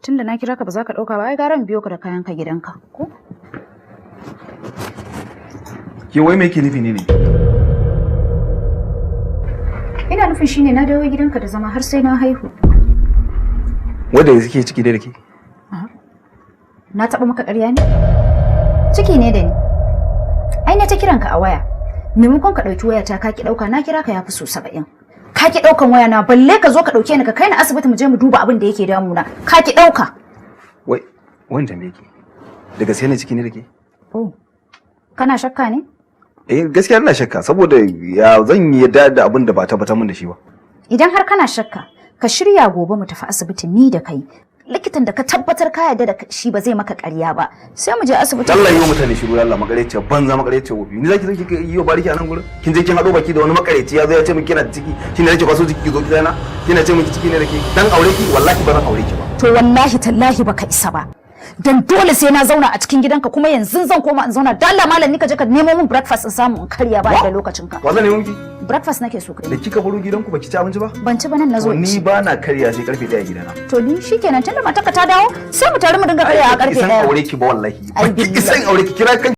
Tunda na kira ka ba za ka ɗauka ba, ai gara in biyo ka da kayanka gidanka, ko? Ke, wai me yake nufi ne? Ina nufin shine na dawo gidanka da zama har sai na haihu. Wanda suke ciki dai da ke? Na taɓa maka ƙarya ne? Ciki ne da ni. Ai na ta kiranka a waya. Maimakon ka ɗauki wayata, ka ki ɗauka. Na kira ka ya fi so 70. Ka ki ɗaukan waya na, balle ka zo ka ɗauke ni ka kai ni asibiti mu je mu duba abin da yake damuna. Ka ki ɗauka. Wai, wani tambaye ki. Da gaske ne ciki ne da ke? Oh. Kana shakka ne? Eh, gaskiya ina shakka, saboda ya zan yi yadda da abin da ba tabbatar min da shi ba? Idan har kana shakka, ka shirya gobe mu tafi asibiti ni da kai. Likitan da ka tabbatar ka yarda da shi ba zai maka ƙarya ba. Sai mu je asibiti. Allah yi wa mutane shiru, Allah, makareciya banza, makareciya wofi. Ni zaki yi wa bariki a nan gurin? Kin je kin hado baki da wani makareci, ya zo ya ce min kina da ciki, shine nake kwaso ciki ki zo gidana kina ce min ciki ne da ke. Dan aure ki? Wallahi ba zan aure ki ba. To wallahi tallahi baka isa ba. Dan dole sai na zauna a cikin gidanka, kuma yanzu zan koma in zauna. Dan Allah malam, ni ka je ka nemo min breakfast in samu in karya, ba da lokacin ka. Wa zan nemo miki? Breakfast nake so kai. Da kika baro gidanku baki ci abinci ba? Ban ci ba, nan nazo To in ni ci. ba na karya sai karfe 1 gidana. To ni shikenan, tunda matarka ta dawo, sai mu tare mu dinga karya a karfe Isan 1. aure ki ba wallahi. Ai, Baki isan aure ki, kira kan